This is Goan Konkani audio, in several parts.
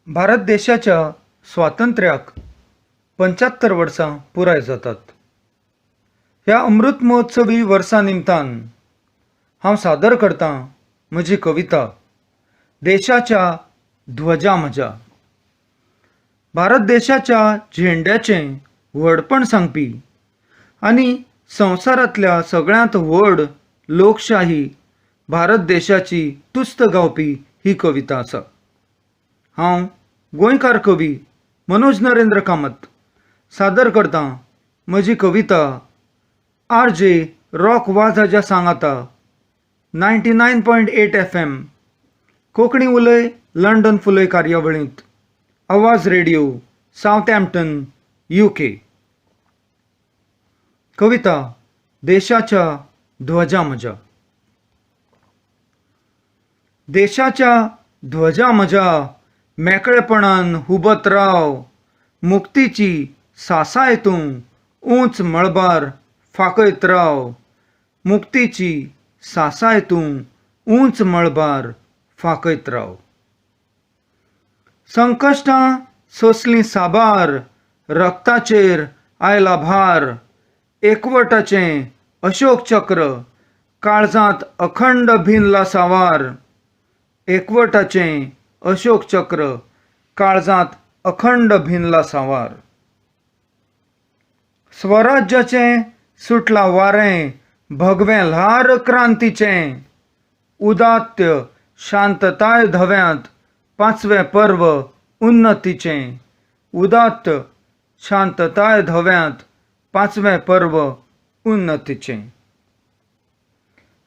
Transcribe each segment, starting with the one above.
भारत देशाच्या स्वातंत्र्याक 75 वर्सां पुराय जातात. ह्या अमृत महोत्सवी वर्सा निमतान हांव सादर करतां म्हजी कविता देशाच्या ध्वजा म्हज्या. भारत देशाच्या झेंड्याचें व्हडपण सांगपी आनी संवसारांतल्या सगळ्यांत व्हड लोकशाही भारत देशाची तुस्त गावपी ही कविता आसा. हांव गोंयकार कवी मनोज नरेंद्र कामत सादर करतां म्हजी कविता आर जे रॉक वाजाच्या सांगाता 99.8 FM Konkani उलय लंडन फुलय कार्यावळींत आवाज रेडिओ सावथहॅम्प्टन UK. कविता देशाच्या ध्वजा म्हज्या. देशाच्या ध्वजा म्हज्या मेकळेपणान हुबत राव, मुक्तीची सासाय तूं ऊंच मळबार फांकयत राव, मुक्तीची सासाय तूं ऊंच मळबार फांकयत राव. संकश्टां सोंसलीं साबार, रक्ताचेर आयला भार, एकवटाचें अशोक चक्र काळजांत अखंड भिनला सांवार, एकवटाचें अशोक चक्र काळजांत अखंड भिनला सांवार. स्वराज्याचें सुटलां वारें, भगवें ल्हार क्रांतीचें, उदात्त शांतताय धव्यांत पांचवें पर्व उन्नतीचें, उदात्त शांतताय धव्यांत पांचवें पर्व उन्नतीचें.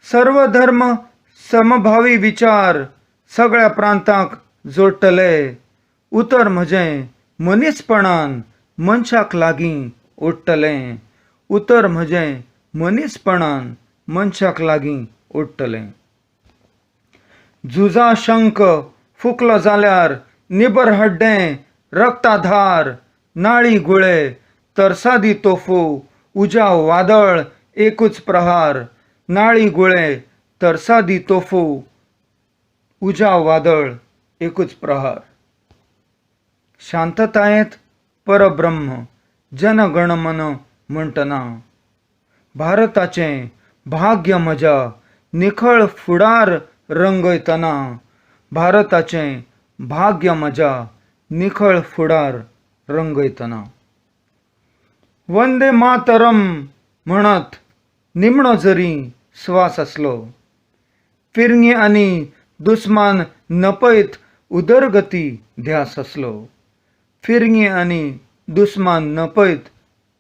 सर्वधर्म समभावी विचार सगळ्या प्रांतांक जोडटले, उतर म्हजें मनीसपणान मनशाक लागीं ओडटलें, उतर म्हजें मनीसपणान मनशाक लागीं ओडटलें. झुजा शंख फुकलो जाल्यार निबर हड्डें रक्ताधार, नाळी गुळे तरसादी तोफो उज्या वादळ एकूच प्रहार, नाळी गुळे तरसादी तोफो उज्या वादळ एकूच प्रहार. शांततायेंत परब्रह्म जनगणमन म्हणटना भारताचें भाग्य म्हज्या निखळ फुडार रंगयतना, भारताचें भाग्य म्हज्या निखळ फुडार रंगयतना. वंदे मातरम म्हणत निमणो जरी स्वास आसलो, फिरंगी आनी दुस्मान नपयत उदरगती ध्यास आसलो, फिरंगी आनी दुस्मान नपयत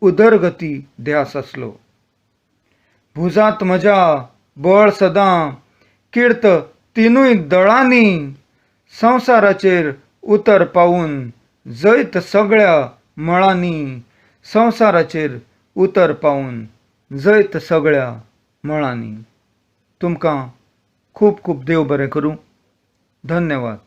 उदरगती ध्यास आसलो. भुजांत म्हज्या बळ सदां किर्त तिनूय दळांनी, संवसाराचेर उतर पावून जैत सगळ्या मळांनी, संवसाराचेर उतर पावून जैत सगळ्या मळांनी. तुमकां खूब खूब देव बरें करूं. धन्यवाद.